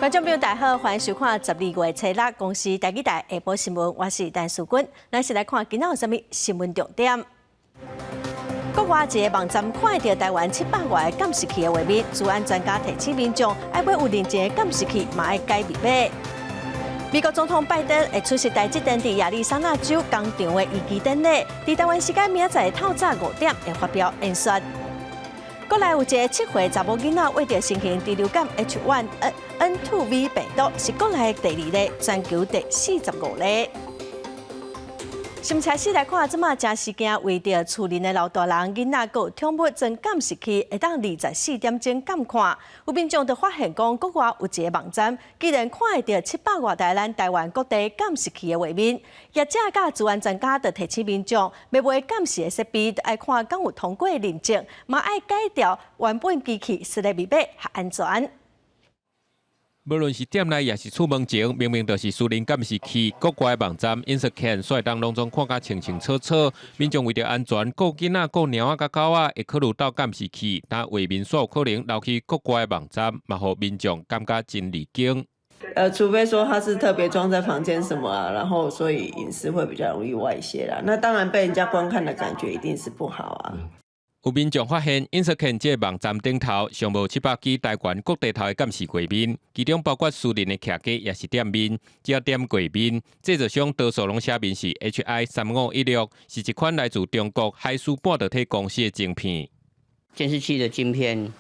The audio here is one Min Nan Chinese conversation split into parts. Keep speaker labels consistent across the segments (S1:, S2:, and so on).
S1: 觀眾朋友大家好，歡迎收看12月初六公視台語台下晡新聞，我是陳淑君。咱先來看今仔有啥物新聞重點。國外一个網站看著台灣700外个監視器的畫面，資安專家提醒民眾，愛買有認證的監視器，嘛愛改密碼。美國總統拜登會出席台積電佇亞利桑那州工廠的移機典禮，佇台灣時間明仔載透早5點會發表演說。國內有一个7歲查某囡仔患著新型豬流感 H1N2V 病毒，是國內第二例，全球第45例。新聞開始來看，這馬誠時驚為著厝內的老大人、囡仔，閣有寵物裝監視器，會當24點鐘監看。有民眾就發現講，國外有一个網站，居然看會著700外台咱台灣各地監視器的畫面。業者佮資安專家就提醒民眾，欲買監視的設備，愛看敢有通過認證，嘛愛改掉原本機器設的密碼，較安全。
S2: 無論是店內抑是厝門前，明明就是私人監視器，國外網站 Insecam 煞會當攏總看甲清清楚楚。民眾為著安全，顧囡仔、顧貓仔佮狗仔，會考慮鬥監視器，但畫面煞有可能流去國外網站，嘛予民眾感覺真離經。
S3: 除非說他是特別裝在房間什麼啊，然後所以隱私會比較容易外洩啦。那當然被人家觀看的感覺一定是不好啊。
S2: 有民眾發現，Insecam 這个網站頂頭上無700支台灣各地頭的監視畫面，其中包括私人的徛家抑是店面。只要點畫面，製造商多數攏寫明是 HI 3516，是一款來自中國海思半導體公司的晶片。
S4: 監視器的晶片，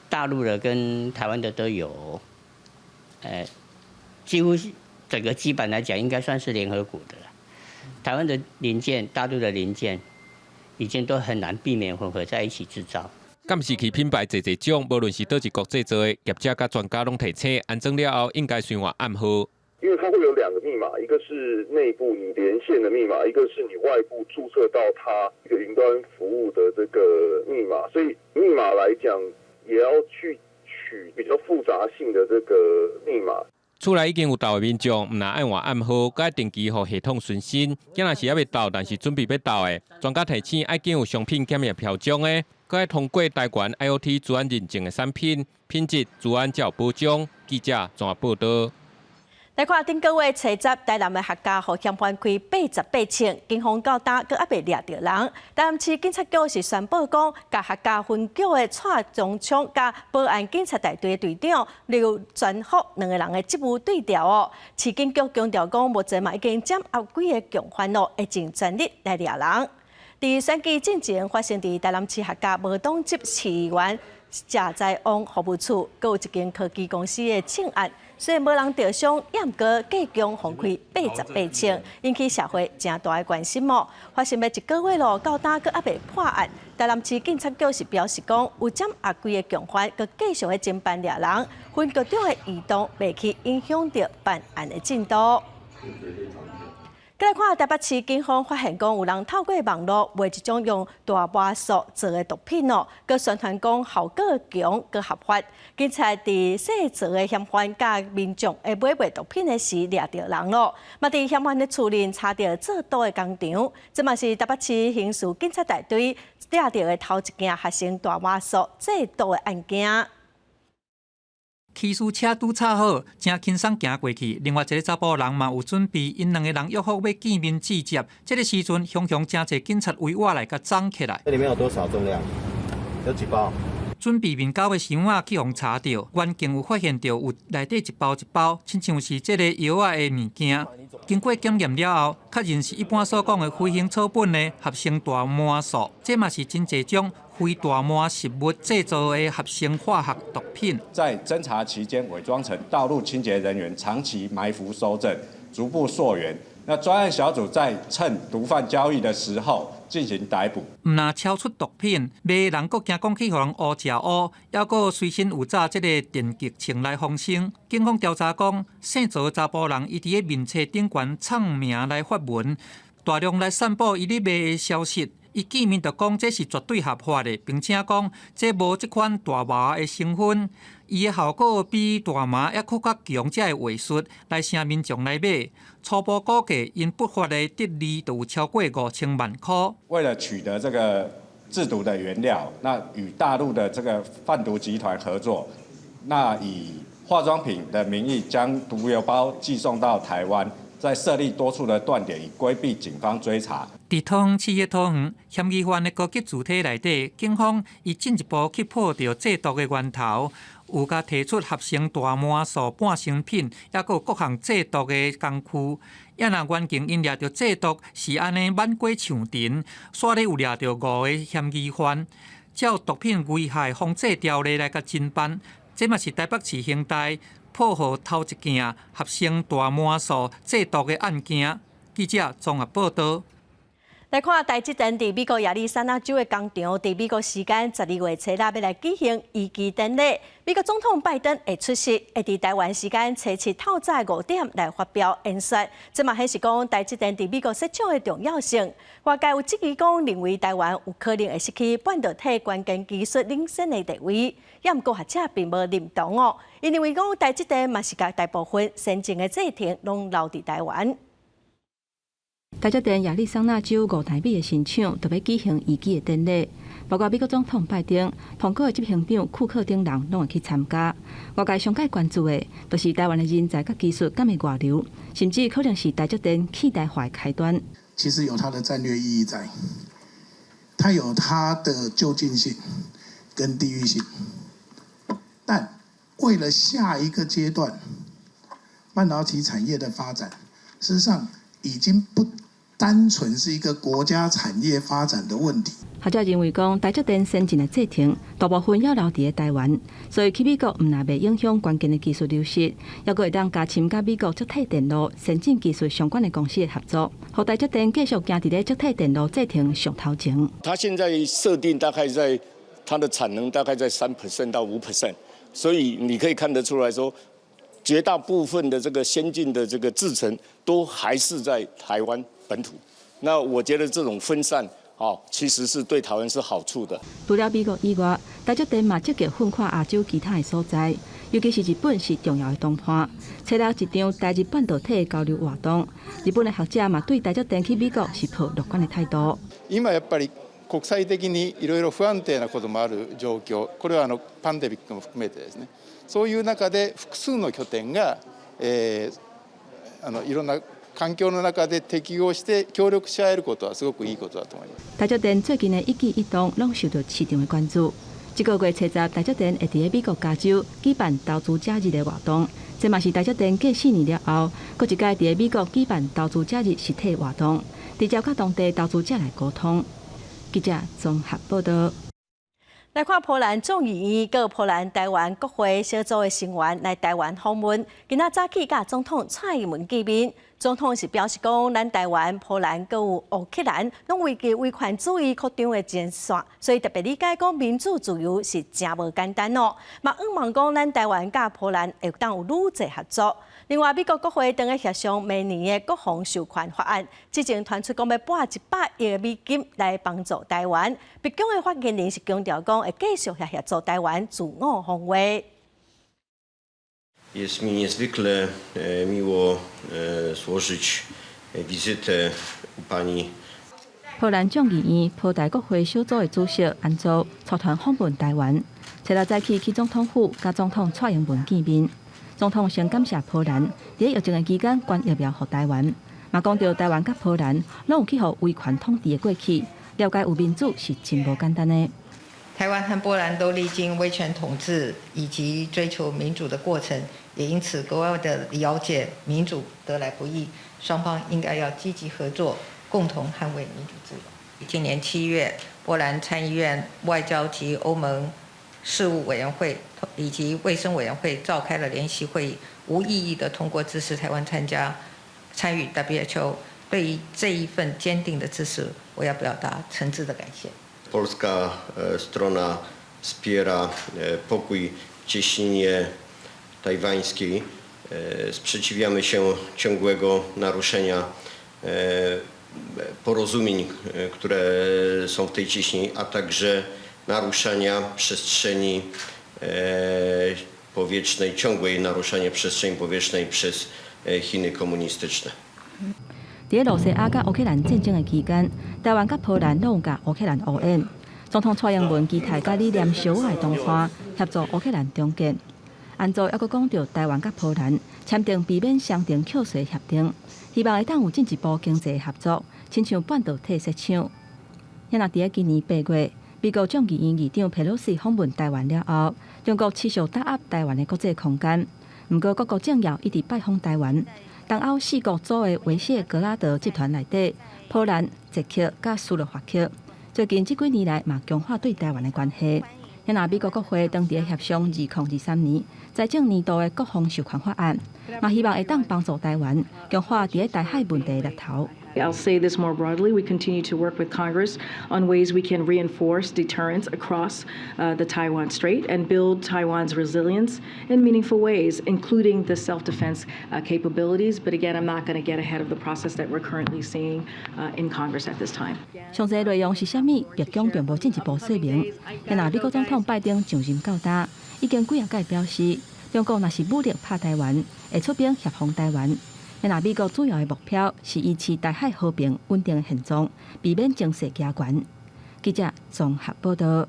S4: 大陸的跟台灣的都有，幾乎整個基板來講，應該算是聯合國的啦。台灣的零件，大陸的零件，已經都很難避免混合在一起製造。
S2: 監視器品牌濟濟種，無論是佗一國製造的，業者佮專家攏提醒，安裝了後應該隨換暗號。
S5: 因為它會有兩個密碼，一個是內部你連線的密碼，一個是你外部註冊到它一個雲端服務的這個密碼。所以密碼來講，也要去取比較複雜性的這個密碼。
S2: 厝內已經有鬥的民眾，毋但愛換暗號，閣愛定期予系統巡新。囝若是猶未鬥，但是準備欲鬥的，專家提醒愛揀有商品檢驗標章的，閣愛通過台灣 IoT 資安認證的產品，品質資安才有保障。記者綜合報導。
S1: 來看頂個月初十，台南的客家予嫌犯開88槍，警方到今閣猶未掠著人。台南市警察局是宣布講，共客家分局的蔡宗昌佮保安警察大隊的隊長劉全福兩个人的職務對調哦。市警局強調講，目前嘛已經掌握幾个共犯咯，會盡全力來掠人。佇選舉進前發生佇台南市客家無黨籍市議員謝在旺服務處，閣有一間科技公司的槍案。雖然無人著傷，毋過警方予開88槍，引起社會誠大的關心哦。發生欲一個月咯，到今閣猶未破案。台南市警察局是表示講，有掌握幾个共犯，閣繼續咧偵辦掠人，分局長的移動袂去影響著辦案的進度。閣來看台北市警方發現講，有人透過網路賣一種用大麻素做的毒品哦，閣宣傳講效果強、閣合法。警察佇製造的嫌犯佮民眾會買賣毒品的時掠著人咯，嘛佇嫌犯的厝內查著製毒的工廠。這嘛是台北市刑事警察大隊掠著的頭一件合成大麻素製毒的案件。
S6: 起司車拄插好，誠輕鬆行過去。另外一个查埔人嘛有準備，𪜶兩个人約好欲見面對接。這个時陣，雄雄誠濟警察圍倚來共擋起來。
S7: 這裡面有多少重量？有幾包？
S6: 準備面交的箱仔去予查著，原警有發現著有內底一包一包，親像是這个藥仔的物件。經過檢驗了後，確認是一般所講的飛行草本的合成大麻素。這嘛是真濟種非大麻食物製造的合成化學毒品。
S8: 在偵查期間，偽裝成道路清潔人員，長期埋伏搜證，逐步溯源。那專案小組在趁毒販交易的時候進行逮捕。
S6: 毋但超出毒品，賣人閣驚講去予人烏食烏，猶閣隨身有紮這个電擊槍來防身。警方調查講，姓曹的查埔人伊佇咧面冊頂懸藏名來發文，大量來散布伊咧賣的消息。伊見面就講這是絕對合法的，並且講這無這款大麻的成分，伊的效果比大麻猶閣較強，才會話術來請民眾來買。初步估計，𪜶不法的得利就有超過5000萬箍。
S8: 為了取得這個製毒的原料，那與大陸的這個販毒集團合作，那以化妝品的名義將毒藥包寄送到台灣，再設立多處的斷點，以規避警方追查。
S6: 佇通市的桃園，嫌疑犯的高級字體內底，警方伊進一步去破著製毒的源頭，有共提出合成大麻素半成品，抑閣有各項製毒的工具。也若原警𪜶掠著製毒是按呢滿街搶塵，煞咧有掠著五个嫌疑犯，照毒品危害防制條例來共偵辦。這嘛是台北市刑大破獲頭一件合成大麻素製毒的案件。記者綜合報道。
S1: 來看台積電佇美國亞利桑那州的工廠，佇美國時間12月初六欲來舉行移機典禮。美國總統拜登會出席，會佇台灣時間初七透早5點來發表演說。這嘛顯示講台積電佇美國設廠的重要性。外界有質疑講，認為台灣有可能會失去半導體關鍵技術領先的地位。也毋過學者並無認同哦，𪜶認為講台積電嘛是共大部分先進的製程攏留佇台灣。
S9: 台積電亞利桑那州5奈米的新廠，就欲舉行移機的典禮，包括美國總統拜登、蘋果的執行長庫克等人攏會去參加。外界上蓋關注的，就是台灣的人才佮技術敢會外流，甚至可能是台積電去台化的開端。
S10: 其實有它的戰略意義在，它有它的就近性跟地域性，但為了下一個階段半導體產業的發展，事實上已經不單純是一個國家產業發展的問題。
S9: 學者認為講，台積電先進的製程大部分猶留佇咧台灣，所以去美國毋但袂影響關鍵的技術流失，猶閣會當加深佮美國積體電路先進技術相關的公司的合作，予台積電繼續行佇咧積體電路製程上頭前。
S11: 它現在設定大概在它的產能大概在3% 到5%，所以你可以看得出來說，絕大部分的這個先進的這個製程都還是在台灣本土。那我覺得這種分散，哦，其實是對台灣是好處的。
S9: 除了美國以外，台積電嘛積極奮看亞洲其他的所在，尤其是日本是重要的談判。初六一場台日半導體的交流活動，日本的學者嘛對台積電去美國是抱樂觀的態度。
S12: 今やっぱり國際的にいろいろ不安定なこともある状況、これはパンデミックも含めてですね、そういう中で複数の拠点が、いろんな環境の中で適応して協力し合えることはすごくいいことだと思います。
S9: 台積電最近的一舉一動攏受到市場的關注。這個月初十，台積電會佇咧美國加州舉辦投資者日的活動，這嘛是台積電過4年了後，閣一擺佇咧美國舉辦投資者日實體活動，直接佮當地投資者來溝通。記者綜合報道。
S1: 來看波蘭眾議院佮波蘭台灣國會小組的成員來台灣訪問，今仔早起佮總統蔡英文見面。總統是表示講，咱台灣、波蘭閣有烏克蘭，攏維持威權主義擴張的前線，所以特別理解講民主自由是誠無簡單哦。嘛，向望講咱台灣佮波蘭會當有愈濟合作。另外，美國國會正咧協商明年的國防授權法案，之前傳出講欲撥100億美金來幫助台灣。白宮的發言人是強調講，會繼續協助台灣自我防衛。
S13: Jest mi niezwykle miło złożyć wizytę u pani.
S9: 波蘭眾議院波台國會小組的主席安祖率團訪問台灣，初六早起去總統府佮總統蔡英文見面。總統先感謝波蘭，佇疫情的期間捐疫苗予台灣，嘛講著台灣佮波蘭攏有去予威權統治的過去，了解有民主是真無簡單的。
S14: 台灣和波蘭都歷經威權統治以及追求民主的過程，也因此格外的了解民主得來不易，雙方應該要積極合作，共同捍衛民主自由。今年7月，波蘭參議院外交及歐盟事務委員會以及衛生委員會召開了聯席會議，無異議的通過支持台灣參加參與 WHO。對於這一份堅定的支持，我要表達誠摯的感謝。
S13: Polska strona wspiera pokój w cieśninie tajwańskiej. Sprzeciwiamy się ciągłego naruszenia porozumień, które są w tej cieśninie, a także naruszania przestrzeni powietrznej, ciągłej naruszania przestrzeni powietrznej przez Chiny komunistyczne.
S9: 佇咧羅西亞佮烏克蘭戰爭的期間，台灣佮波蘭攏有共烏克蘭後援。總統蔡英文期待佮理念相合的同伴協助烏克蘭重建。安祖猶閣講著台灣佮波蘭簽訂避免雙重課稅協定，希望會當有進一步經濟合作，親像半導體設廠。遐若佇咧今年8月，美國眾議院議長佩洛西訪問台灣了後，中國持續打壓台灣的國際空間。毋過各國政要一直拜訪台灣，東歐四國組的維謝格拉德集團內底，波蘭、捷克佮斯洛伐克，最近這幾年來嘛強化對台灣的關係。遐若美國國會當佇咧協商2023年財政年度的國防授權法案，嘛希望會當幫助台灣強化佇咧台海問題的立頭。
S15: I'll say this more broadly. We continue to work with Congress on ways we can reinforce deterrence across the Taiwan Strait and build Taiwan's resilience in meaningful ways, including the self-defense capabilities. But again, I'm not going to get ahead of the process that we're currently seeing in Congress at this time.
S9: 詳細內容是啥物？白宮並無進一步說明。但美國總統拜登上任到今，已經幾仔擺表示，中國若是武力拍台灣，會出兵協防台灣。若美國主要的目標是維持台海和平穩定的現狀，避免情勢加懸。記者綜合報道。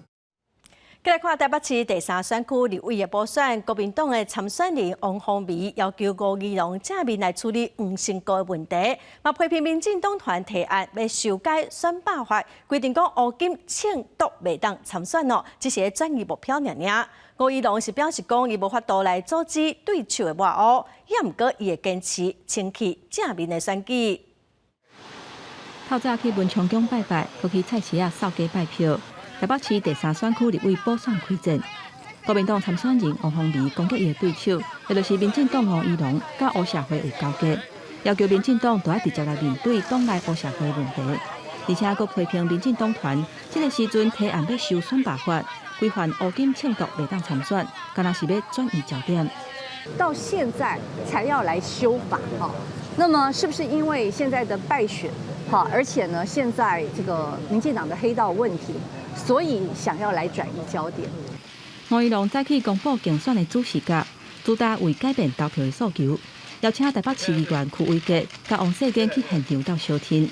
S1: 繼來看台北市第三選區立委的補選，國民黨的參選人王鴻薇要求吳怡農正面來處理黃成國的問題，嘛批評民進黨團提案欲修改選罷法，規定講烏金銃毒袂當參選哦，只是轉移目標爾爾。吳怡農是表示講，伊無法度來阻止對手的抹烏，也毋過伊會堅持清氣正面的選舉。
S9: 透早去文昌宮拜拜，閣去菜市仔掃街拜票。台北市第三選區立委補選開戰，國民黨參選人王鴻薇攻擊伊的對手，也就是民進黨吳怡農，佮黑社會有勾結，要求民進黨著愛直接來面對黨內黑社會問題，而且閣批評民進黨團這个時陣提案欲修選罷法，規範烏金銃毒袂當參選，敢若是欲轉移焦點。
S16: 到現在才要來修法哈，那麼是不是因為現在的敗選哈，而且呢，現在這個民進黨的黑道問題，所以想要來轉移焦點？
S9: 吳怡農早起公布競選的主視覺，主打為改變投票的訴求，邀請台北市議員邱威杰佮王世堅去現場鬥相挺。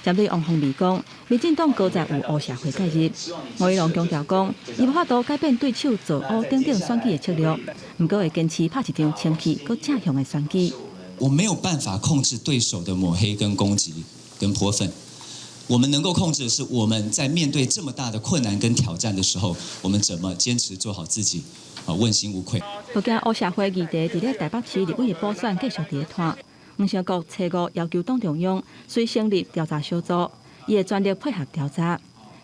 S9: 針對王鴻薇講，民進黨閣再有黑社會介入，吳怡農強調講，伊無法度改變對手造烏等等選舉的策略，毋過會堅持拍一場清氣閣正向的選舉。
S17: 我沒有辦法控制對手的抹黑跟攻擊跟潑糞，我們能夠控制的是我們在面對這麼大的困難跟挑戰的時候，我們怎麼堅持做好自己，啊，問心無愧。
S9: 無驚黑社會議題佇咧台北市立委的補選繼續佇咧拖。黃成國初五要求黨中央隨成立調查小組，伊會全力配合調查。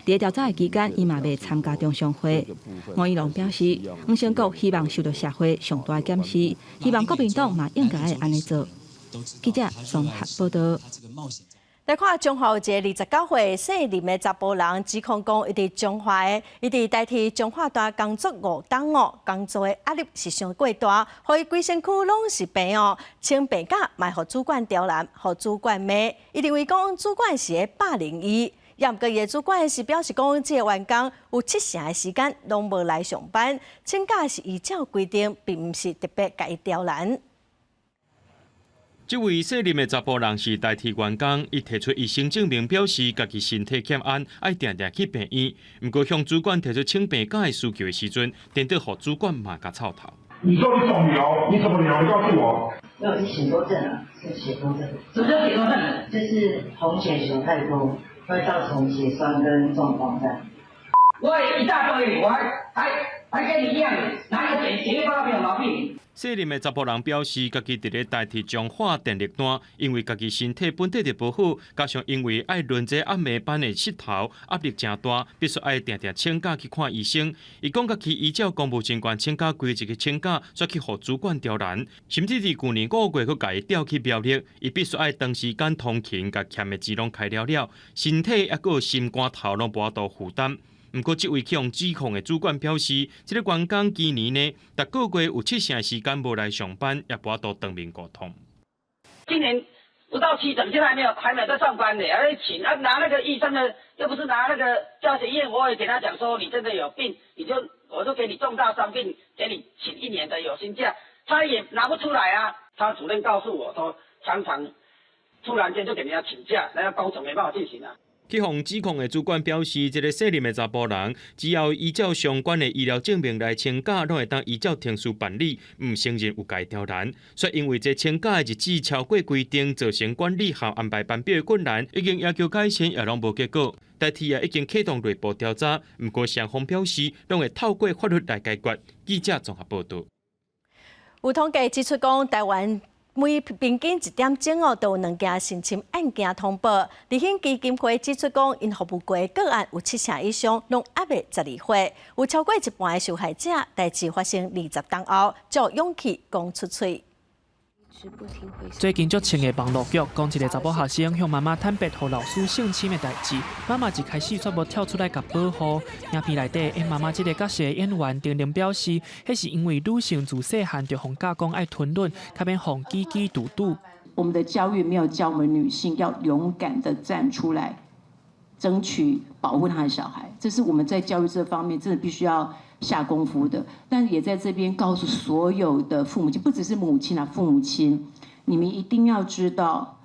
S9: 佇調查的期間，伊嘛袂參加中常會。吳怡農表示，黃成國希望受到社會上大的檢視，希望國民黨嘛應該會按呢做。記者綜合報道。
S1: 來看彰化有一个29歲姓林的查埔人，指控講，伊佇彰化的，伊佇台鐵彰化段工作5冬哦，工作的壓力是傷過大，予伊規身軀攏是病哦，請病假嘛予主管刁難，予主管罵。伊認為講主管是咧霸凌伊，也毋過伊的主管是表示講，這个員工有七成的時間攏無來上班，請假是依照規定，並毋是特別共伊刁難。
S18: 這位姓林的查埔人是台鐵員工，伊提出醫生證明，表示家己身體欠安，愛定定去病院。毋過向主管提出請病假的需求的時陣，顛倒予主管罵共臭頭。
S19: 你說你腫瘤，你什麼瘤？你告訴我。
S20: 沒有，是血多症啊，是血多症。什麼叫血多症？就是紅血球太多，會造成血栓跟中風的。
S21: 我一大堆，我還跟你一樣，拿個檢檢驗報告沒有毛病。
S18: 姓林的查埔人表示，家己佇咧台鐵彰化電力段，因為家己身體本底就無好，加上因為愛輪這暗暝班的膝頭壓力誠大，必須愛定定請假去看醫生。伊講家己依照公務人員請假規則去請假，煞去予主管刁難，甚至佇舊年5月閣共伊調去苗栗，伊必須愛長時間通勤，共欠的錢攏開了了，身體抑閣心肝頭攏無法度負擔。毋過，這位去予指控的主管表示，這个員工今年呢，逐個月有七成時間無來上班，也無法度當面溝通。
S21: 今年不到七成，現在還沒有在上班呢，還請啊拿那個醫生的，又不是拿那個教學院，我也給他講說，你真的有病，你就我就給你重大傷病，給你請一年的有薪假，他也拿不出來啊。他主任告訴我說，常常突然間就給人家請假，那個工程沒辦法進行啊。
S18: 去予指控的主管表示，這个卸任的查埔人，只要依照相關的醫療證明來請假，攏會當依照程序辦理，毋承認有共刁難。卻因為這請假的日子超過規定，造成管理和安排班表的困難，已經要求改善，也攏無結果。台鐵也已經啟動內部調查，毋過雙方表示，攏會透過法律來解決。記者綜合報導。
S1: 有統計指出講，台灣每平均一點鐘哦，都有兩件性侵案件通報。立興基金會指出講，𪜶服務過的個案有七成以上攏猶未12歲，有超過一半的受害者，代誌發生20冬後，才有勇氣講出喙。
S3: 最近足穿的網路劇，講一个查某學生向媽媽坦白予老師性侵的代誌，媽媽一開始卻無跳出來共保護。影片內底，演媽媽這个角色的演員丁玲表示，彼是因為女性自細漢就予教講愛吞忍，較免予記記拄拄。
S22: 我們的教育沒有教我們女性要勇敢的站出來，爭取保護她的小孩，這是我們在教育這方面真的必須要下功夫的。但也在這邊告訴所有的父母親，不只是母親啊，父母親，你們一定要知道，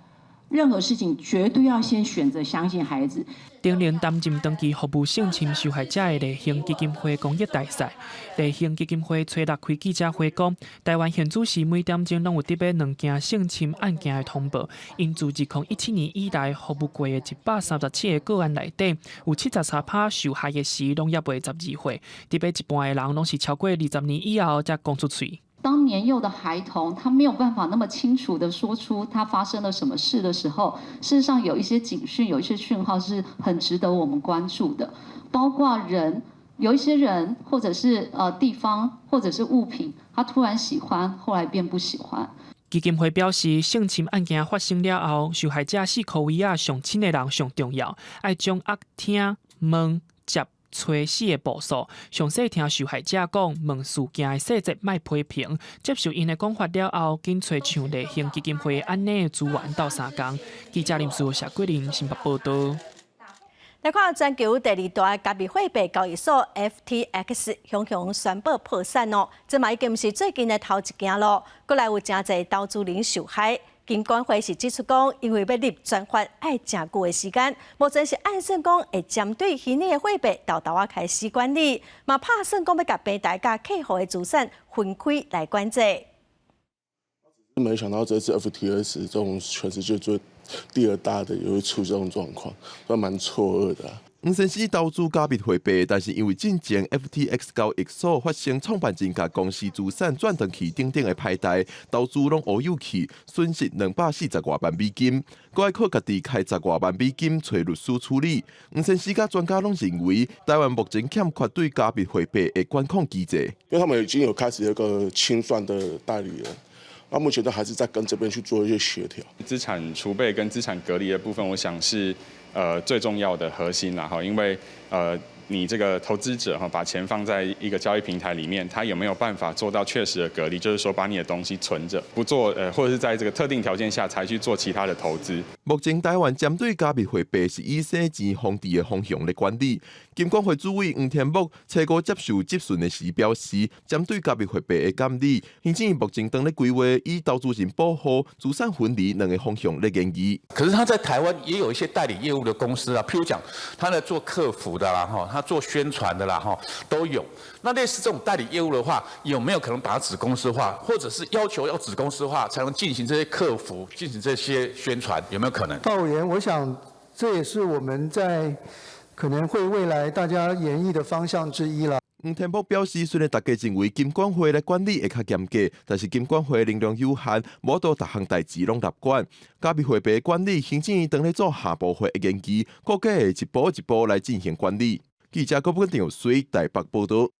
S22: 任何事情絕對要先選擇相信孩子。
S3: 丁玲擔任長期服務性侵受害者的麗興基金會公益大使。麗興基金會初六開記者會講，台灣現主時每點鐘攏有得兩件性侵案件的通報。𪜶自2017年以來服務過的137個個案內底，有73趴受害的時攏猶未12歲，特別一半的人攏是超過20年以後才講出喙。
S23: 當年幼的孩童，他沒有辦法那麼清楚地說出他發生了什麼事的時候，事實上有一些警訊，有一些訊號是很值得我們關注的，包括人，有一些人或者是地方或者是物品，他突然喜歡，後來變不喜歡。
S3: 基金會表示，性侵案件發生了後，受害者四箍圍仔上親的人上重要，愛掌握聽、問、接、揣四个步數，詳細聽受害者講，問事件的細節，莫批評，接受𪜶的講法了後，緊揣像麗興基金會按呢的資源鬥相共。記者林書謝桂林新北報道。
S1: 來看全球第二大加密貨幣交易所 FTX 雄雄宣布破產哦，這嘛已經毋是最近的頭一件囉，閣來有誠濟投資人受害。金管會是指出講，因為欲立專法愛誠久的時間，目前是按算講會針對虛擬的貨幣沓沓仔開始管理，嘛拍算講欲共平台佮客戶的資產分開來管制。
S24: 沒想到這次 FTX 這種全世界最第二大的也會出這種狀況，算蠻錯愕的。
S25: 黃先生投資加密貨幣，但是因為進前 FTX 交易所發生創辦人共公司資產轉轉去等等的歹代，投資攏烏有去，損失240外萬美金，閣愛靠家己開10外萬美金揣律師處理。黃先生佮專家攏認為，台灣目前欠缺對加密貨幣的管控機制。
S24: 因為他們已經有開始一個清算的代理人。那目前都還是在跟這邊去做一些協調。
S26: 資產儲備跟資產隔離的部分，我想是最重要的核心啦哈，因為你這個投資者哈，把錢放在一個交易平台裡面，他有沒有辦法做到確實的隔離？就是說把你的東西存着，不做或者是在這個特定條件下才去做其他的投資。
S25: 目前台灣針對加密貨幣是以洗錢防治的方向來管理。金管會主委黃天牧初五接受質詢的時表示，針對加密貨幣的監理，行政院目前當咧規劃以投資人保護、資產分離兩个方向咧研議。
S27: 可是他在台灣也有一些代理業務的公司啊，譬如講，他在做客服的啦，哈，他做宣傳的啦，哈，都有。那類似這種代理業務的話，有沒有可能把它子公司化，或者是要求要子公司化才能進行這些客服、進行這些宣傳？有沒有可能？
S28: 趙委員，我想這也是我們在可能會未來大家研議的方向之一啦。
S25: 黃天牧表示，雖然大家認為金管會來管理會較嚴格，但是金管會能量有限，無法度逐項代誌攏立管。加密貨幣管理，行政院當咧做下步會的研究，估計會一步一步來進行管理。記者郭本長水台北報道。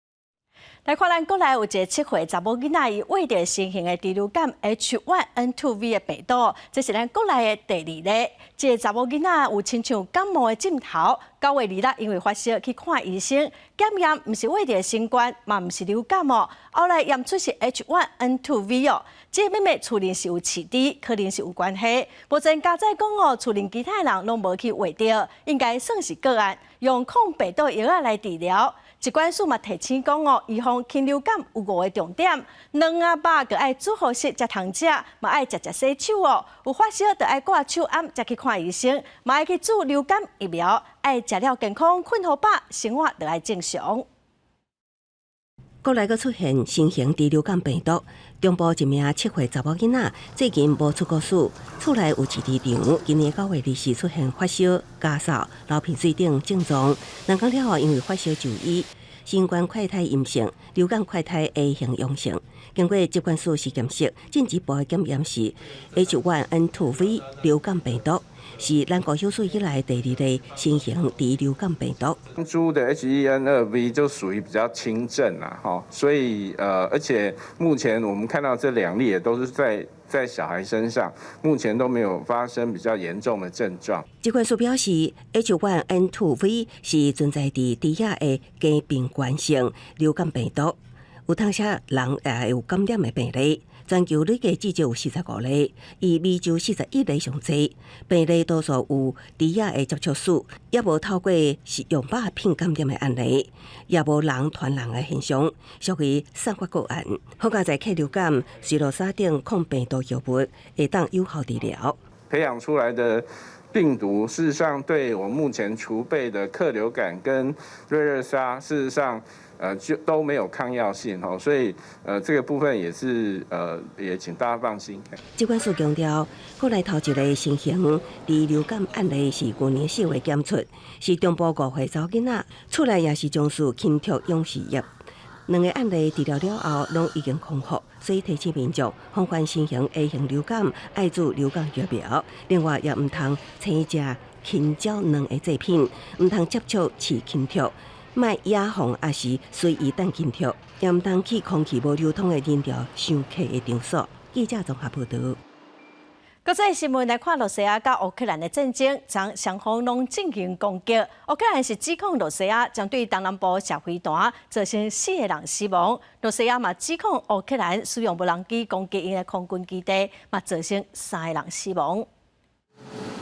S1: 來看咱國內有一个7歲查某囡仔，伊罹著新型的豬流感 H1N2V 的病毒，這是咱國內的第二例。這个查某囡仔有親像感冒的症頭，9月2日因為發燒去看醫生，檢驗毋是罹著新冠，嘛毋是流感哦。後來驗出是 H1N2V 哦，這个妹妹厝裡是有飼豬，可能是有關係。目前家宰講哦，厝裡其他人攏無去罹著，應該算是個案，用抗病毒藥仔來治療。疾管署嘛提醒講哦，預防禽流感有五个重點，卵仔肉著愛煮予熟才通食，嘛愛常常洗手哦。有發燒就愛掛手罨，才去看醫生，嘛愛去注流感疫苗，愛食了健康，睏予飽，生活就愛正常。
S2: 國內閣出現新型豬流感病毒，中部一名7歲查某囡仔最近無出國史，厝內有飼豬場，今年9月24出現發燒、咳嗽、流鼻水等症狀，2工了後因為發燒就醫，新冠快篩陰性，流感快篩 A 型陽性。經過疾管署實驗室進一步的檢驗是 H1N2V 流感病毒，是咱國有史以來第二例新型豬流感病毒。
S4: 豬的 H1N2V 就屬於比較輕症啦，哈，所以而且目前我們看到這兩例也都是在小孩身上，目前都沒有發生比較嚴重的症狀。
S2: 疾管署表示，H1N2V 是存在佇豬仔的低病原性流感病毒，有當時人也會有感染的病例。全球累計至少有45例，以美洲41例上濟。病例多數有豬仔的接觸史，也無透過食用肉品感染的案例，也無人傳人的現象，屬於散發個案。好佳哉禽流感，瑞樂沙等抗病毒藥物會當有效治療。
S4: 培養出來的病毒，事實上對我目前儲備的克流感跟瑞樂沙，事實上，就都沒有抗藥性吼，所以這個部分也是也請大家放心。
S2: 疾管署強調，國內頭一例新型豬流感案例是舊年4月檢出，是中部5歲查某囡仔，厝內也是從事禽畜養殖業。兩个案例治療了後，攏已經康復，所以提醒民眾防範新型 A 型流感，愛注流感疫苗。另外，也毋通生食禽鳥卵的製品，毋通接觸飼禽畜。莫野放抑是隨意擲禽畜，也毋通去空氣無流通的人潮傷客的場所。記者綜合報導。
S1: 國際新聞來看，羅西亞佮烏克蘭的戰爭，昨雙方攏進行攻擊。烏克蘭是指控羅西亞針對東南部射飛彈，造成四个人死亡。羅西亞嘛指控烏克蘭使用無人機攻擊𪜶的空軍基地，嘛造成三个人死亡。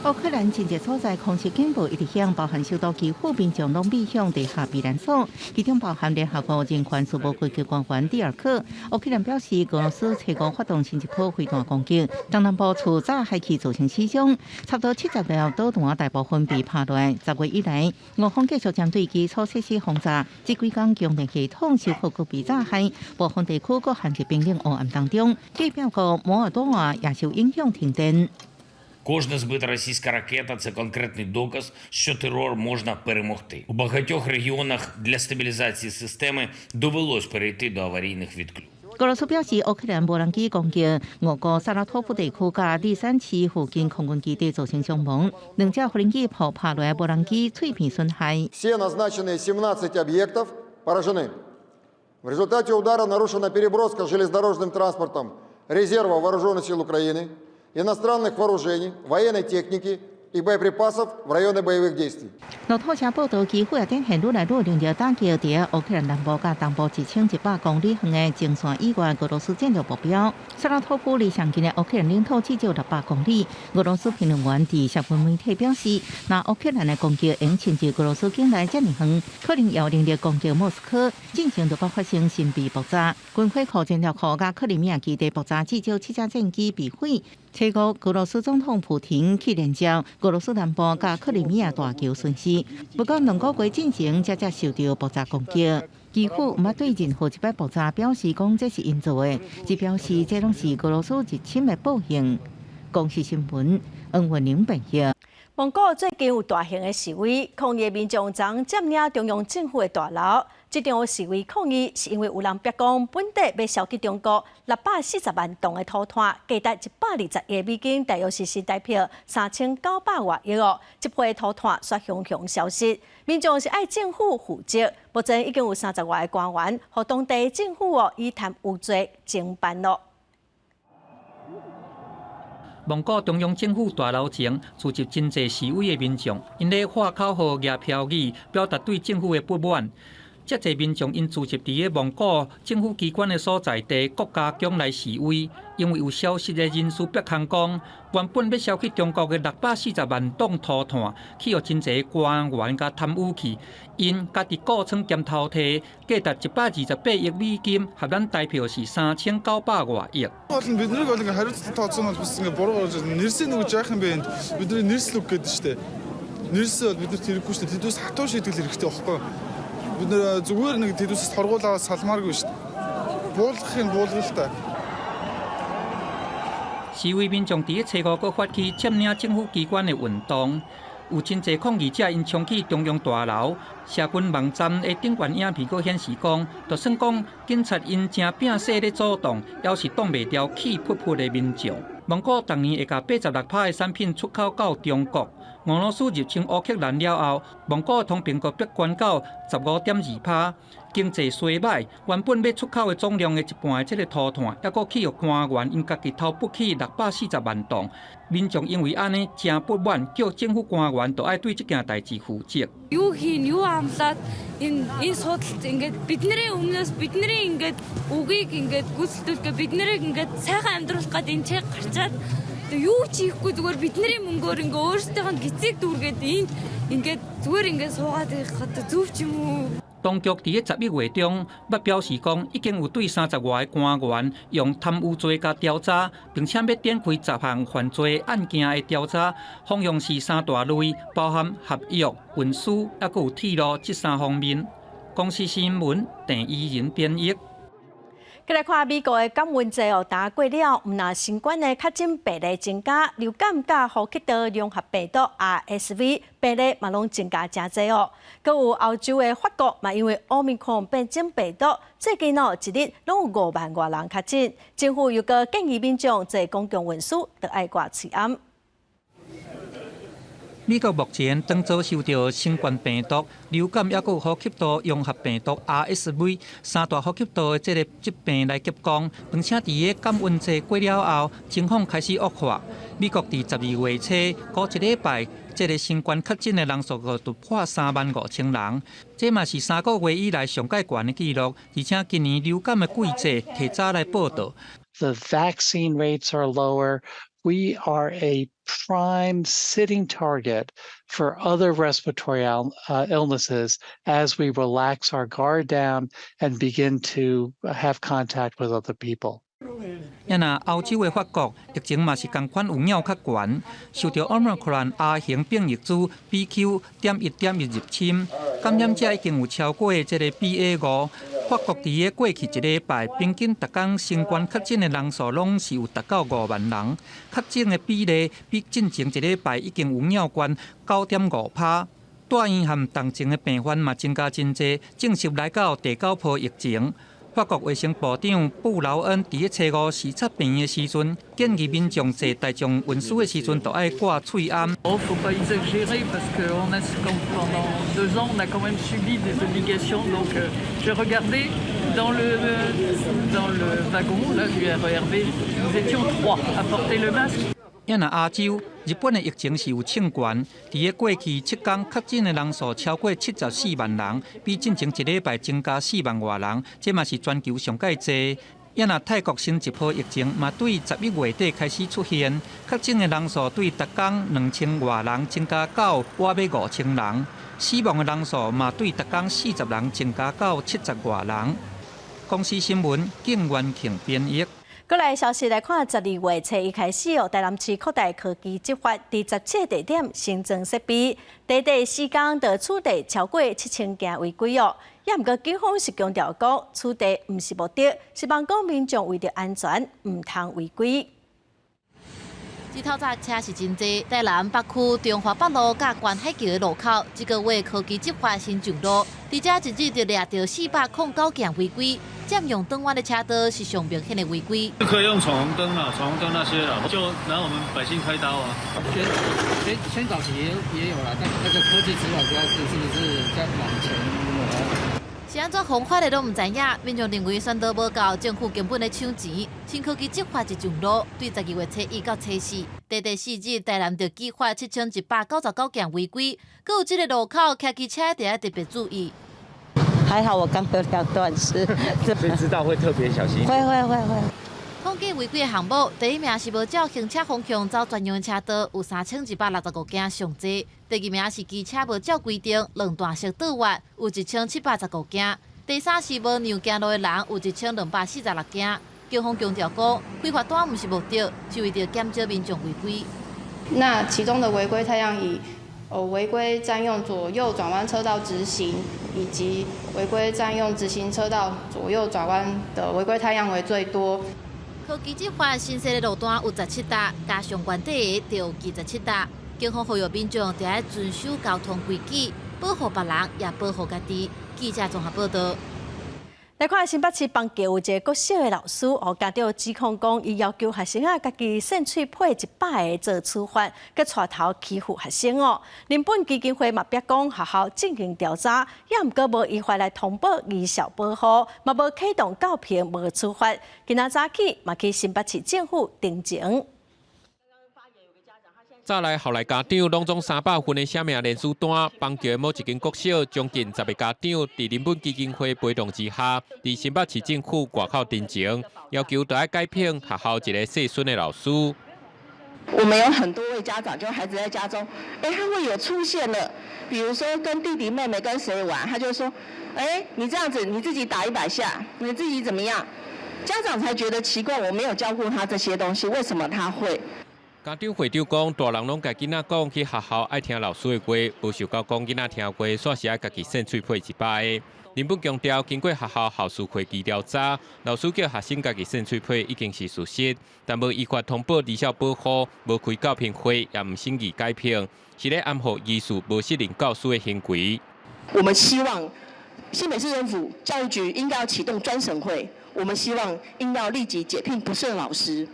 S5: 烏克蘭真濟所在空襲警報一直響，包含首都基輔民眾攏避向地下避難所，其中包含聯合國人權事務高級官員蒂爾克。烏克蘭表示，俄羅斯初五發動新一波飛彈攻擊，東南部厝炸海區造成死傷，差不多70粒導彈大部分被拍落。10月以來，俄方繼續針對基礎設施轟炸，這幾工供電系統受到閣被炸害，部分地區閣陷入冰冷黑暗當中。隔壁國摩爾多瓦也受影響停電。
S6: Кожна збита російська ракета – це конкретний доказ, що терор можна перемогти. У багатьох регіонах для стабілізації системи довелось перейти до аварійних відключень.
S5: 俄羅斯表示，烏克蘭無人機攻擊俄國薩拉托夫地區佮利山市附近空軍基地，造成傷亡。兩隻無人機炮拍落來，無人機碎片損害。
S7: Все назначенные 17 объектов поражены. В результате удара нарушена переброска железнодорожным транспортом резерва Вооруженных сил Украины, иностранных вооружений, военной техники и боеприпасов в районы боевых действий.
S5: 路透社報道，基輔也展現愈來愈能力打擊佇烏克蘭南部佮東部1100公里遠的前線以外俄羅斯戰略目標。薩拉托夫離上近的烏克蘭領土至少600公里。俄羅斯評論員佇社群媒體表示，若烏克蘭的攻擊會侵入俄羅斯境內遮爾遠，可能有能力攻擊莫斯科，進程就會發生新被爆炸。軍火庫、燃料庫佮克里米亞基地爆炸，至少七架戰機被毀。初五，俄羅斯總統普廷去連接俄羅斯南部佮克里米亞大橋損失。不過兩個月進前，才才受到爆炸攻擊。基輔毋捌對任何一擺爆炸表示講這是𪜶做的，只表示這攏是俄羅斯入侵的報應。公視新聞，黃文玲編譯。
S1: 蒙古最近有大型的示威，抗議民眾昨佔領中央政府的大樓。這場示威抗議是因為有人逼講本地欲銷去中國640萬噸的土炭，價值120億美金，大約是新台幣3900外億哦。這批土炭煞雄雄消失，民眾是愛政府負責。目前已經有30外个官員，予當地政府哦以貪污罪偵辦咯。
S8: 蒙古中央政府大樓前聚集真濟示威的民眾，𪜶咧喊口號、舉標語，表達對政府的不滿。遮濟民眾𪜶聚集佇个蒙古政府機關的所在地國家宮來示威，因為有消息的人士逼空講，原本欲銷去中國的640萬噸塗炭，去予真濟官員共貪污去，𪜶家己顧倉兼偷提，價值128億美金，合咱台票是3900外億。
S10: Бол бид нарыг бол ингээ хариуцлага тооцсон бол бас ингээ буруу болж байна. Нэрсийн нүгэж яах юм бэ энд? Бидний нэрсэл үг гэдэг штэ. Нэрс бол бид нарт хэрэггүй штэ. Тэдүүс хатуу шийтгэл хэрэгтэй байхгүй юу? Бид нар зүгээр нэг тэдүүсээс торгуулаад салмааргүй штэ. Буулгахын буулгал та.
S8: 示威民眾佇咧初五閣發起佔領政府機關的運動，有真濟抗議者𪜶衝去中央大樓。社群網站的頂懸影片閣顯示講，就算講警察𪜶誠拚勢咧阻擋，猶是擋袂牢氣噗噗的民眾。蒙古逐年會共86%的產品出口到中國。俄羅斯入侵烏克蘭了後，蒙古的通膨閣逼懸到15.2%，經濟衰䆀。原本欲出口的總量的一半的這个塗炭，猶閣去予官員𪜶家己偷不去640萬噸。民眾因為按呢誠不滿，叫政府官員都愛對這件代誌負責。
S11: Юу хийн юу амлаад энэ энэ судалт ингээд бидний өмнөөс бидний ингээд үгийг ингээд гүйцэлдүүлэх бид нарыг ингээд сайхан амьдруулах гээд энэ чиг гарчаад юу ч хийхгүй зүгээр бидний мөнгөөр ингээ өөрсдийнх нь гэцийг дүүргээд энд ингээд зүгээр ингээд суугаад байх одоо зөв ч юм уу?
S8: 當局佇咧11月中，捌表示講，已經有對30外个官員用貪污罪共調查，並且欲展開10項犯罪案件的調查，方向是三大類，包含合約、運輸，猶閣有鐵路這三方面。公視新聞鄭怡仁編譯。
S1: 過來看美國的感恩節哦，打過了，毋但新冠的確診病例增加，流感佮呼吸道融合病毒 RSV 病例嘛攏增加誠濟哦。閣有歐洲的法國嘛，因為奧密克戎變種病毒，最近哦一日攏有5萬外人確診，政府又閣建議民眾坐公共運輸著愛掛喙罨。
S8: 美國目前當遭受著新冠病毒、流感，猶閣有呼吸道融合病毒 RSV 三大呼吸道的這个疾病來急攻，並且佇个感恩節過了後，情況開始惡化。美國佇12月初過一禮拜，這个新冠確診的人數就突破3萬5千人，這嘛是3個月以來上蓋懸的紀錄。而且今年流感的季節提早來報到。
S12: The vaccine rates are lower. We are a prime sitting target for other respiratory illnesses as we relax our guard down and begin to have contact with other people.
S8: 啊若歐洲的法國疫情嘛是仝款有影較懸，受著 Omicron 亞型變異株 BQ.1.1入侵，感染者已經有超過這个 BA.5。法國佇个過去一禮拜，平均逐工新冠確診的人數攏是有達到5萬人，確診的比例比進前一禮拜已經有影懸9.5%。住院和重症的病患嘛增加真濟，正式來到第九波疫情。法國衛生部長布勞恩佇咧初五視察病院的時陣，建議民眾坐大眾運輸的時陣，都愛掛喙罨。
S13: Faut pas exagérer parce que on a pendant 2 ans on a quand même subi des obligations. Donc j'ai regardé dans le wagon là du RER B, nous étions trois à porter le masque.
S8: 啊若亞洲，日本的疫情是有衝懸，佇咧過去7天確診的人數超過74萬人，比進前一禮拜增加4萬外人，這嘛是全球上蓋濟。啊若泰國新一波疫情嘛對11月底開始出現，確診的人數對逐工2000外人增加到倚欲5000人，死亡的人數嘛對逐工40人增加到70外人。公視新聞，景元慶編譯。
S1: 過來消息來看，12月初一開始哦，台南市擴大科技執法，佇17個地點新增設備，短短4工就取締超過7000件違規哦。也毋過警方是強調講，取締毋是目的，希望講民眾為著安全，毋通違規。
S14: 這透早車是真濟，台南北區中華北路佮觀海橋的路口，這個月科技執法新上路，佇遮一日就掠著409件違規，佔用轉彎的車道是上明顯的違規。
S15: 可以用闖紅燈啊，闖紅燈那些啦，就拿我們百姓開刀啊。
S16: 宣宣宣導期也有啦，但那個科技執法主要是是不是在往前挪？
S14: 是按怎方法的攏毋知影，民眾認為宣導無夠，政府根本咧搶錢。新科技執法一上路，對12月初一到初四，短短4日，台南就舉發7199件違規，閣有這个路口，騎機車著愛特別注意。
S9: 還好我剛有兩段吃，
S17: 所以知道會特別小心。
S9: 會會會會。
S14: 統計違規的項目，第一名是無照行車方向走專用車道，有3165件上濟；第二名是機車無照規定兩段式倒彎，有1715件；第三是無讓行路的人，有1246件。警方強調講，開罰單毋是目的，是為著減少民眾違規。
S18: 那其中的違規態樣以違規佔用左右轉彎車道直行，以及違規佔用直行車道左右轉彎的違規態樣為最多。
S14: 科技執法新設的路段有17搭，加上原底的就有27搭。警方呼籲民眾著愛遵守交通規矩，保護別人，也保護家己。記者綜合報道。
S1: 來看新北市板橋有一个國小的老師，予家長指控講，伊要求學生啊，家己擤喙皮100个做處罰，閣帶頭欺負學生哦。人本基金會嘛表講學校進行調查，也毋過無依法來通報兒少保護，嘛無啟動教評，無處罰。今仔早起嘛去新北市政府陳情。
S19: 早來後來家長攏總300份的寫名聯署單，板橋的某一間國小將近10个家長佇人本基金會陪同之下，佇新北市政府外口陳情，要求著愛解聘學校一个姓孫的老師。
S20: 我們有很多位家長，就孩子在家中，欸，他會有出現了，比如說跟弟弟妹妹跟誰玩，他就說，欸，你這樣子你自己打100下，你自己怎麼樣？家長才覺得奇怪，我沒有教過他這些東西，為什麼他會？
S19: 家長會長講，大人攏共囡仔講去學校愛聽老師的話，無想到講囡仔聽話，煞是愛家己擤喙皮100個。人本強調，經過學校校事會議調查，老師叫學生家己擤喙皮已經是事實，但無依法通報兒少保護，無開教評會，也毋審議解聘，是咧掩護疑似無適任教師的行為。
S20: 我們希望新北市政府教育局應該要啟動專審會，我們希望應要立即解聘不適任老師。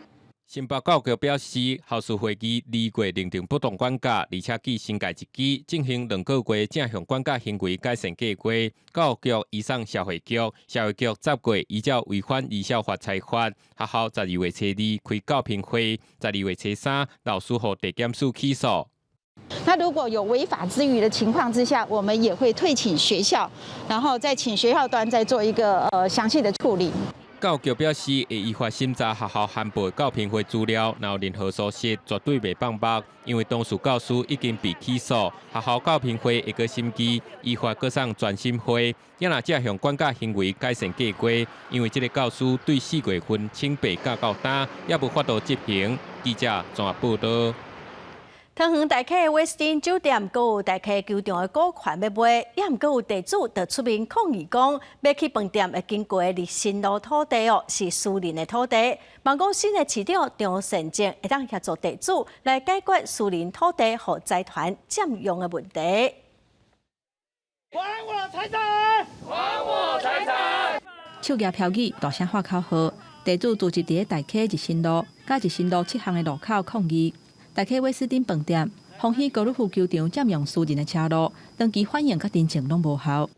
S19: 新北教育局表示，校事會議2月認定不當管教，而且記申誡一支，進行2個月正向管教行為改善計劃。教育局移送社會局，社會局10月依照違反兒少法裁罰，學校12月初2開教評會，12月初3老師予地檢署起訴。
S24: 那如果有違法之餘的情況之下，我們也會退請學校，然後再請學校端再做一個詳細的處理。
S19: 教育局表示，會依法審查學校函報教評會資料，若有任何疏失，絕對袂放目。因為當事教師已經被起訴，學校教評會會閣審議，依法閣送專審會。也若這項管教行為改善計劃，因為這个教師對4月份請病假到今，也無法度執行。記者綜合報道。
S1: 桃園大溪威斯汀酒店閣有大溪球場的股權欲賣，也毋過有地主就出面抗議講，欲起飯店會經過的日新路土地哦，是私人的土地。望講新的市長張善政會當協助地主來解決私人土地予財團佔用的問題。
S21: 還我財產！還我財產！
S25: 手舉標語，大聲喊口號，地主聚集佇咧大溪日新路佮日新路7巷的路口抗議。大溪威斯汀飯店、豐禧高爾夫球場佔用私人的車路，長期反映佮陳情攏無效。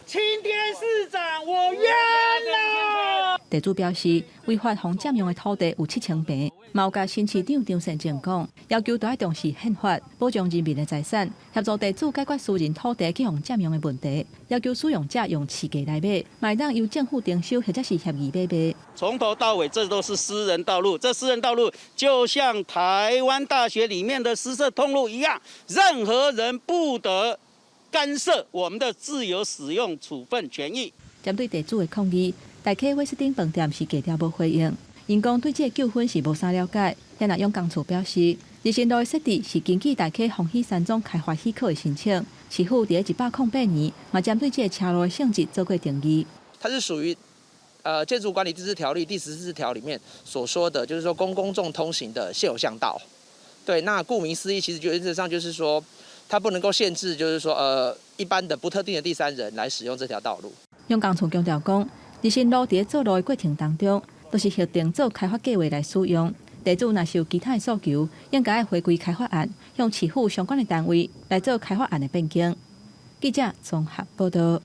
S21: 青天市長，我冤啦！
S25: 地主表示，違法予佔用的土地有7000坪，嘛有共新市長張善政講，要求著愛重視憲法，保障人民的財產，協助地主解決私人土地去予佔用的問題，要求使用者用市價來買，嘛會當由政府徵收或者是協議買賣。
S26: 從頭到尾，這都是私人道路，這私人道路就像台灣大學裡面的私設通路一樣，任何人不得干涉我們的自由使用處分權益。
S25: 針對地主的抗議，大溪威斯汀飯店是低調無回應，𪜶講對這個糾紛是無啥了解。遐若勇工處表示，日新路的設置是根據大溪豐禧山莊開發許可的申請，市府佇咧108年嘛針對這个車路的性質做過定義。
S27: 它是屬於建築管理自治條例第14條裡面所說的，就是說供公眾通行的現有巷道。對，那顧名思義，其實就原則上就是說，它不能夠限制，就是說一般的不特定的第三人來使用這條道路。
S25: 勇工處強調講，日新路佇咧造路的過程當中，都是核定做開發計劃來使用。地主若是有其他的訴求，應該愛回歸開發案，向市府相關的單位來做開發案的變更。記者綜合報道。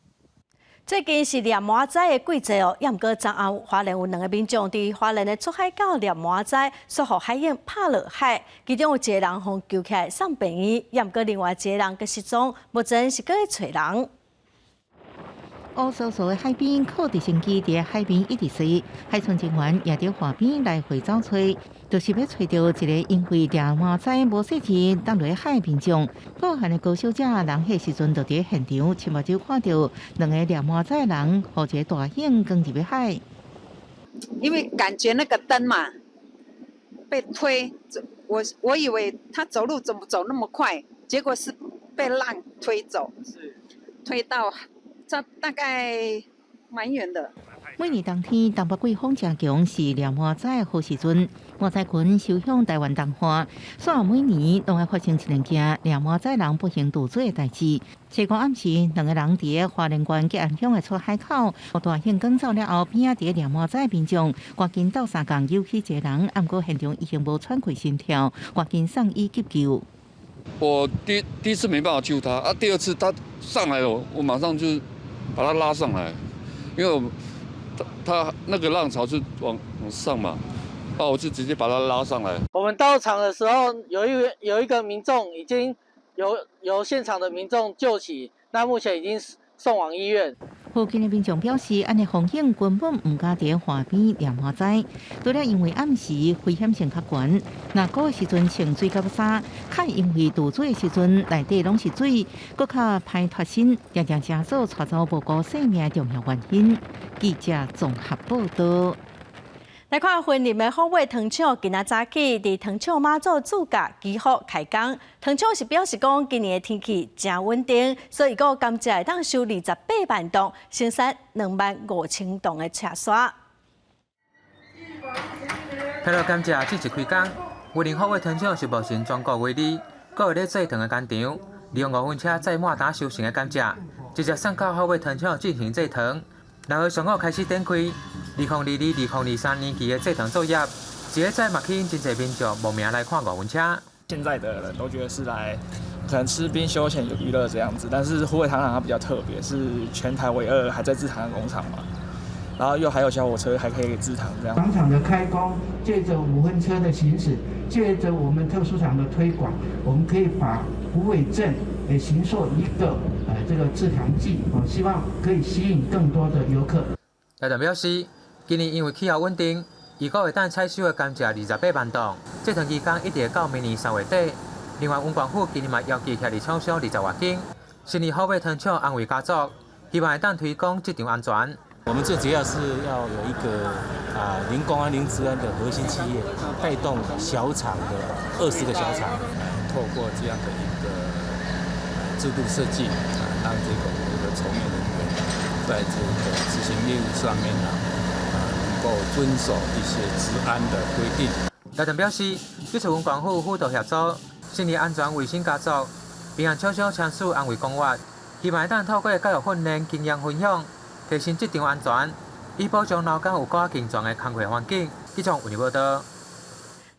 S1: 最近是掠麻仔的季節哦，也毋過昨暗花蓮有兩个民眾佇花蓮的出海口掠麻仔，煞予海湧拍落海，其中有一个人予救起來送病院，也毋過另外一个人閣失蹤，目前是閣咧揣人。
S5: 烏索索的海邊，靠直升機佇海邊一直飛，海巡人員也佇岸邊來回走揣，就是欲揣著一个因為掠麻仔無細緻擲落海民眾。報案的高小姐人彼時陣就佇現場，親目睭看著兩个掠麻仔人，予一个大湧捲入海。
S2: 因為感覺那個燈嘛被推，我以為他走路怎麼走那麼快，結果是被浪推走，推到這大概蠻遠的。
S5: 每年冬天，東北季風誠強，是掠麻仔的好時陣。麻仔群收向台灣東岸，所以每年攏會發生一兩件掠麻仔人不幸墮水的代誌。初五暗時，兩个人佇花蓮縣吉安鄉的出海口，大興捲走了後，邊仔佇掠麻仔民眾趕緊鬥相共揪起一个人，毋過現場已經無喘氣心跳，趕緊送醫急救。
S3: 我第一次沒辦法救他，啊，第二次他上來了，我馬上就把他拉上來，因為我他那個浪潮是往上嘛，啊，我就直接把他拉上來。
S4: 我們到場的時候，有一個民眾已經由現場的民眾救起，那目前已經送往醫院。
S5: 附近的民眾表示，按呢風險根本毋敢佇岸邊掠麻仔，除了因為暗時危險性較懸，若雨的時陣穿水甲衫，較因為渡水的時陣內底攏是水，閣較歹脫身，定定成做帶走無辜性命的重要原因。記者綜合報道。
S1: 來看雲林的虎尾糖廠，今仔早起佇糖廠媽祖主駕祈福開工。糖廠是表示講，今年的天氣誠穩定，所以講甘蔗會當收28萬噸，生產25,000噸的赤沙。
S6: 披露甘蔗正式開工，雲林虎尾糖廠是目前全國唯二，閣有咧製糖的工廠，利用五分車載滿擔收成的甘蔗，直接送到虎尾糖廠進行製糖。6號上午開始展開2022、2023年期的製糖作業，這个早嘛吸引真濟民眾慕名來看五分車。
S7: 現在的人都覺得是來可能吃冰休閒有娛樂這樣子，但是虎尾糖廠它比較特別，是全台唯二還在製糖的工廠嘛，然後又還有小火車還可以製糖這樣。
S22: 糖廠的開工，借著五分車的行駛，借著我們特殊糖的推廣，我們可以把虎尾鎮誒形塑一個這個製糖季，希望可以吸引更多的遊客。
S6: 台電表示，今年因為氣候穩定，預估會當採收的甘蔗28萬噸，製糖期間一直會到明年3月底。另外，文管府今年嘛邀集徛佇廠商20外間，成立虎尾糖廠安衛家族，希望會當推廣職場安全。
S23: 我們最主要是要有一個啊零工安零資安的核心企業，帶動小廠的20個小廠，
S28: 透過這樣的一個制度設計啊，讓這個我們的從業人員在這個執行業務上面呢，啊能夠遵守一些資安的規定。
S6: 台電表示，這次文管府輔導協助，成立安全衛生家族，並向廠商簽署安衛公約，希望會當透過教育訓練、經驗分享，提升職場安全，以保障勞工有較健全的工課環境。記者為你報道。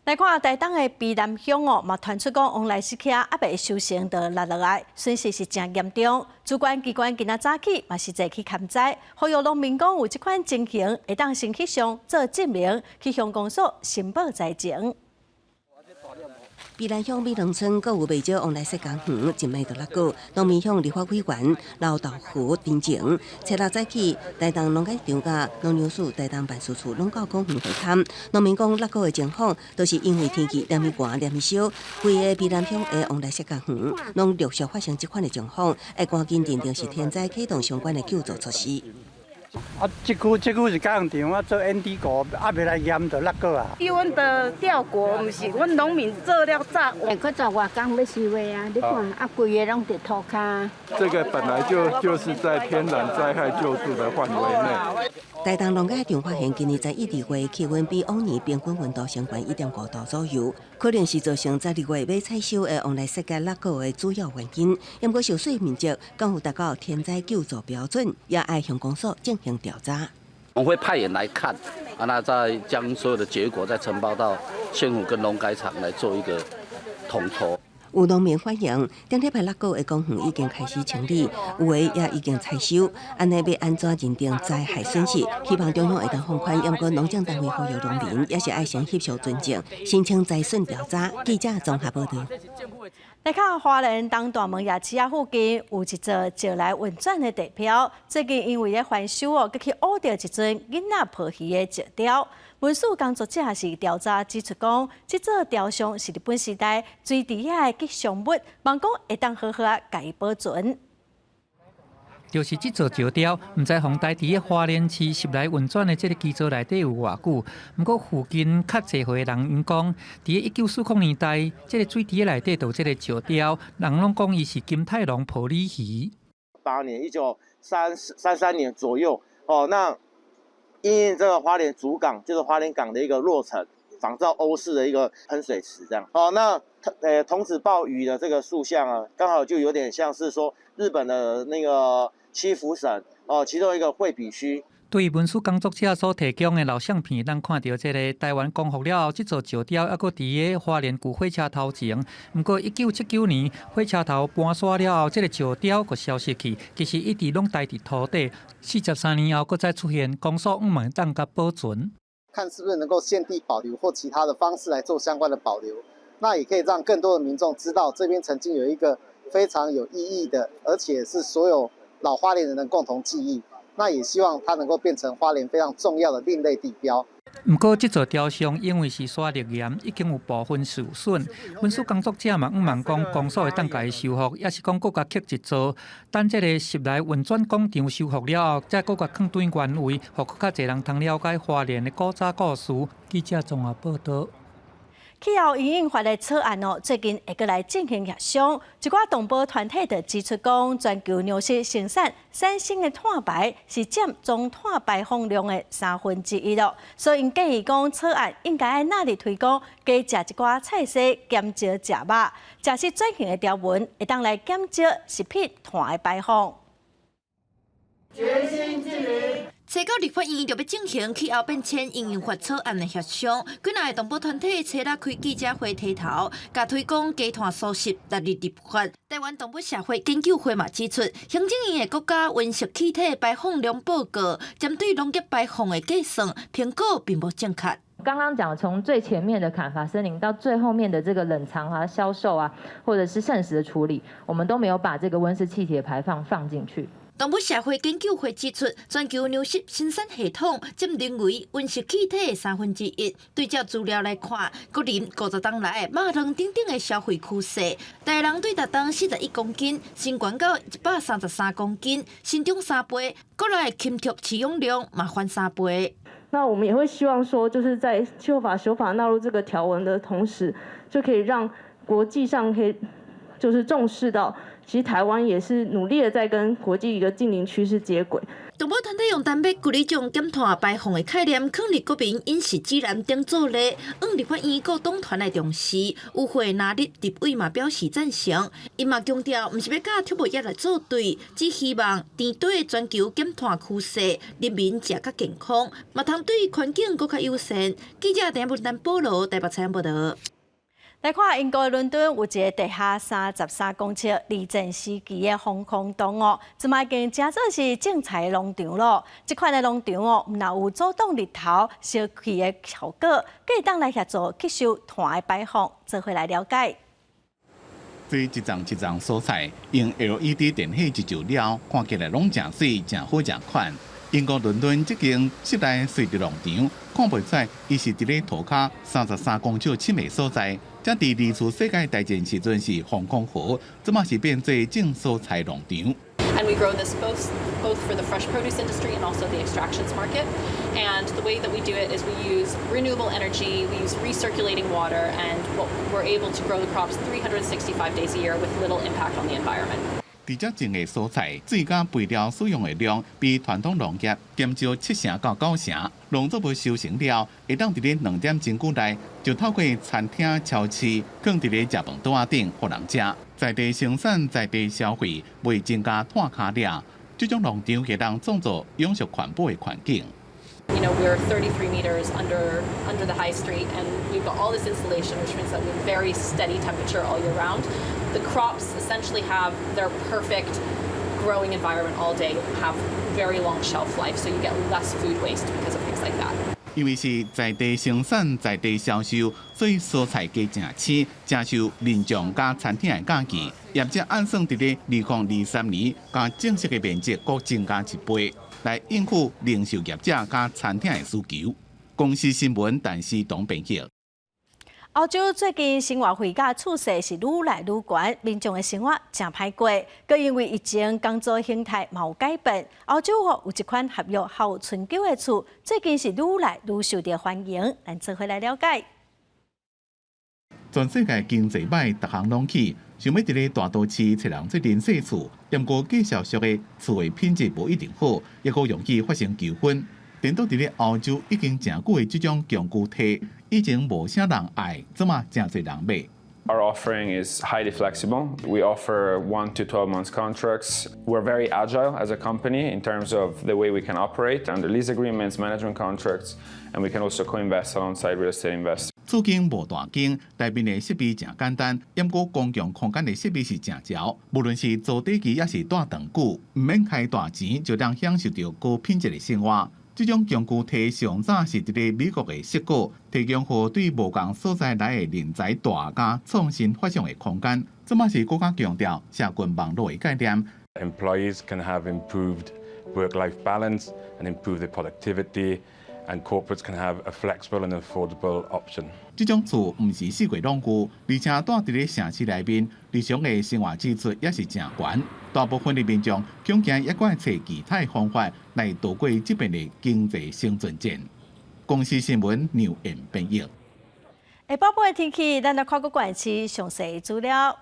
S1: 來看台東的卑南鄉哦，嘛傳出講黃內釋茄猶未收成就落落來，損失是誠嚴重。主管機關今仔早起嘛是濟去勘災，呼籲農民講有這款情形，會當先去鄉做證明，去鄉公所申報災情。
S29: 卑南鄉美濃村閣有袂少旺來色柑園，一賣就落果。農民向立法委員劉道福陳情，初六早起，台東農改場佮農糧署台東辦事處攏到果園會勘。農民講落果的情況，都是因為天氣連綿寒連綿燒，規个卑南鄉的旺來色柑園攏陸續發生這款的狀況，愛趕緊認定是天災，啟動相關的救助措施。
S30: 啊，這區是加工廠，啊做煙蒂果，猶未來驗就落果啊。
S31: 比阮的吊果，毋是阮農民做了早。
S32: 較早外工欲收的啊，你看啊，規个攏佇塗跤。
S33: 這個本來就是在天然災害救助的範圍內。
S29: 台東農改場發現，今年11、2月氣溫比往年平均溫度升懸1.5度左右，可能是造成12月尾採收的旺來色柑落果的主要原因。毋過受損面積敢有達到天災救助標準，也愛鄉公所進行調查。
S34: 我們會派人來看，啊，那再將所有的結果再呈報到縣府跟農改場來做一個統籌。
S29: 有農民反映，頂禮拜落果的果園已經開始清理，有的也已經採收。按呢欲按怎認定災害損失？希望中央會當放寬，毋過農政單位呼籲農民也是愛先翕相存證，申請災損調查。記者綜合報道。
S1: 來看花蓮東大門夜市仔附近有一座石來運轉的地標，最近因為咧翻修哦，閣去挖著一尊囡仔抱魚的石雕。文史工作者是調查指出講，這座雕像是日本時代水池仔的吉祥物，望講會當好好仔共伊保存。
S8: 就是這座石雕，毋知予刣佇个花蓮市十來運轉的這个基座內底有偌久。毋過附近較濟歲的人𪜶講，佇个1940年代，這个水池內底就有這個石雕，人攏講伊是金太郎抱鯉魚。
S9: 8年，1933年左右，哦，那因應這個花蓮主港，就是花蓮港的一個落成，仿照歐式的一個噴水池這樣。哦，那童子抱魚的這個塑像啊，剛好就有點像是說日本的那個七福神哦，其中一個惠比須。
S8: 對文史工作者所提供的老相片，咱看著這个台灣光復了後，這座石雕猶閣佇个花蓮舊火車頭前。毋過1979年火車頭搬徙了後，這个石雕閣消失去。其實一直攏待佇土底。43年後，閣再出現，公所向望會當共保存。
S10: 看是不是能夠現地保留或其他的方式來做相關的保留，那也可以讓更多的民眾知道這邊曾經有一個非常有意義的，而且是所有老花蓮人的共同記憶。那也希望它能夠變成花蓮非常重要的另類地標。
S8: 毋過，這座雕像因為是沙礫岩，已經有部分受損。文史工作者嘛，向望講公所會當共伊修復，抑是講閣共刻一座。等這个十來運轉廣場修復了後，再閣共囥轉原位，予閣較濟人通了解花蓮的古早故事。記者綜合報導。
S1: 氣候因應法的草案哦，最近會閣來進行協商。一寡動保團體就指出講，全球糧食生產產生的碳排是佔總碳排放量的1/3咯。所以𪜶建議講，草案應該愛納入推廣加食一寡菜蔬，減少食肉，食食轉型的條文，會當來減少食品碳的排放。
S11: 決心淨零。
S12: 初九立法院就欲進行氣候變遷因應法草案的協商，幾若个動保團體初六開記者會提頭，共推廣低碳蔬食納入立法。台灣動物社會研究會嘛指出，行政院的國家溫室氣體排放量報告，針對農業排放的計算評估並無正確。
S13: 剛剛講從最前面的砍伐森林到最後面的這個冷藏啊、銷售啊，或者是剩食的處理，我們都沒有把這個溫室氣體的排放放進去。
S12: 動物社會研究會指出，全球糧食生產系統佔人為溫室氣體的1/3。對照資料來看，國人50冬來肉卵等等的消費趨勢，台人對逐冬41公斤，新懸到133公斤，成長3倍。國內禽畜飼養量嘛翻3倍。
S14: 那我們也會希望說，就是在氣候法修法納入這個條文的同時，就可以讓國際上可以就是重視到。其實台灣也是努力的在跟國際一個淨零趨勢接軌。
S12: 動保團體用單筆規理將減碳排放的概念，囥佇國民飲食指南頂做例，向立法院各黨團來重視。與會藍綠立委嘛表示贊成，𪜶嘛強調，毋是欲佮畜牧業來作對，只希望甜對全球減碳趨勢，人民食較健康，嘛通對環境閣較友善。記者鄭文丹保羅台北採訪報導。
S1: 來看英國倫敦有一个地下33公尺二戰時期的防空洞哦，這擺已經成做是種菜農場囉。這款的農場哦，毋但有阻擋日頭燒氣的效果，閣會當來協助吸收碳的排放。做伙來了解。
S15: 這一叢一叢蔬菜，用 LED 電火一照了，看起來攏誠媠、誠好食款。英國倫敦這間室內垂直農場，看袂出來，伊是佇咧塗跤33公尺深的所在。這佇二次世界大戰時陣是防空壕，這馬是變做種蔬菜農場。
S16: And we grow this both for the fresh produce industry and also the extractions market. And the way that we do it is we use renewable energy, we use recirculating water, and we're able to grow the crops 365 days a year with little impact on the environment.
S15: 佇遮種的蔬菜，水佮肥料使用的量比傳統農業減少7成到9成。農作物收成了，會當佇咧2點鐘久內，就透過餐廳、超市，囥佇咧食飯桌仔頂，予人食。在地生產、在地消費，袂增加碳跤跡。這種農場會當創造永續環保的環境。
S16: We're 33 meters under the high street, and we've got all this insulation, which means that we have very steady temperature all year round. The crops essentially have their perfect growing environment all day, have very long shelf life, so you get less food waste because of things like that.
S15: 因為是在地生產、在地銷售，所以蔬菜價誠鮮，誠受民眾佮餐廳的佮意。業者按算佇咧2023年，共種植的面積閣增加一倍，來應付零售業者佮餐廳的需求。公視新聞，陳思東編譯。
S1: 歐洲最近生活費佮厝稅是愈來愈懸，民眾的生活誠歹過。閣因為疫情工作形態嘛有改變，歐洲有一款合約較有春秋的厝，最近是愈來愈受著歡迎。咱做伙來了解。
S15: 全世界經濟歹，逐項攏起，想欲佇咧大都市揣人做陣踅厝，毋過介紹俗的厝的品質無一定好，抑閣容易發生糾紛。顛倒佇咧歐洲已經誠久的這種共居體，以前無啥人愛，這馬誠濟人買。
S2: Our offering is highly flexible. We offer 1 to 12 months contracts. We're very agile as a company in terms of the way we can operate under lease agreements, management contracts, and we can also co-invest alongside real estate investors.
S15: 厝間無大間，內面的設備誠簡單，毋過公共空間的設備是誠潮。無論是租短期抑是蹛長久，毋免開大錢就通享受著高品質的生活。這種共居體上早是佇咧美國的矽谷，提供予對無仝所在來的人才蹛佮創新發想的空間。這馬是閣較強調社群網路的概念。
S3: Employees can have improved work-life balance and improve their productivity, and corporates can have a flexible and affordable option.
S15: 這種厝毋是四季攏有，而且蹛佇咧城市內面，日常的生活支出也是誠懸。大部分的民眾恐驚猶閣愛揣其他的方法來度過這擺的經濟生存戰。公視新聞劉彦編譯。
S1: 下晡晡的天氣，咱來看各縣市詳細資料。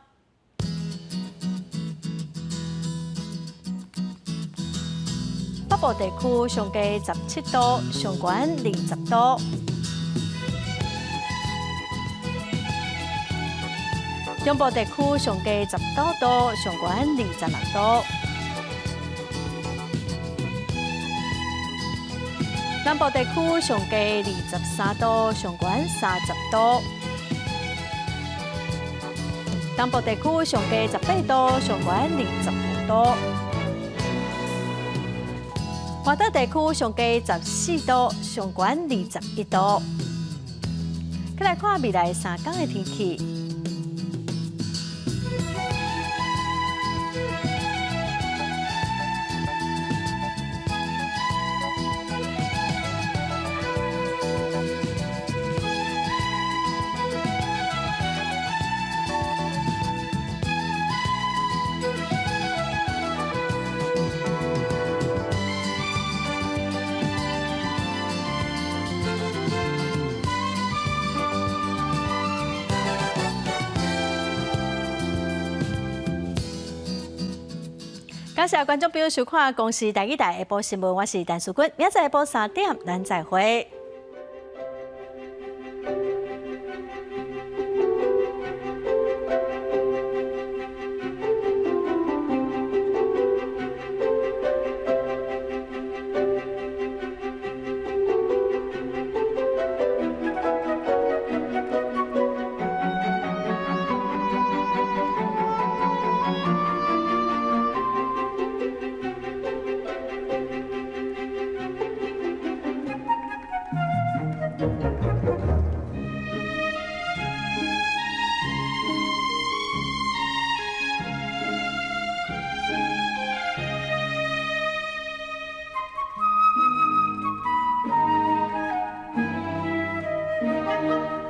S1: 北部地區上低17度，上懸20度。中部地區上低19度，上懸26度。南部地區上低23度，上懸30度。東部地區上低18度，上懸25度。外島地區上低14度，上懸21度。再來看未來3工的天氣。感謝觀眾朋友收看《公視台語台》下晡新聞，我是陳淑君，明仔載下晡3點，咱再會。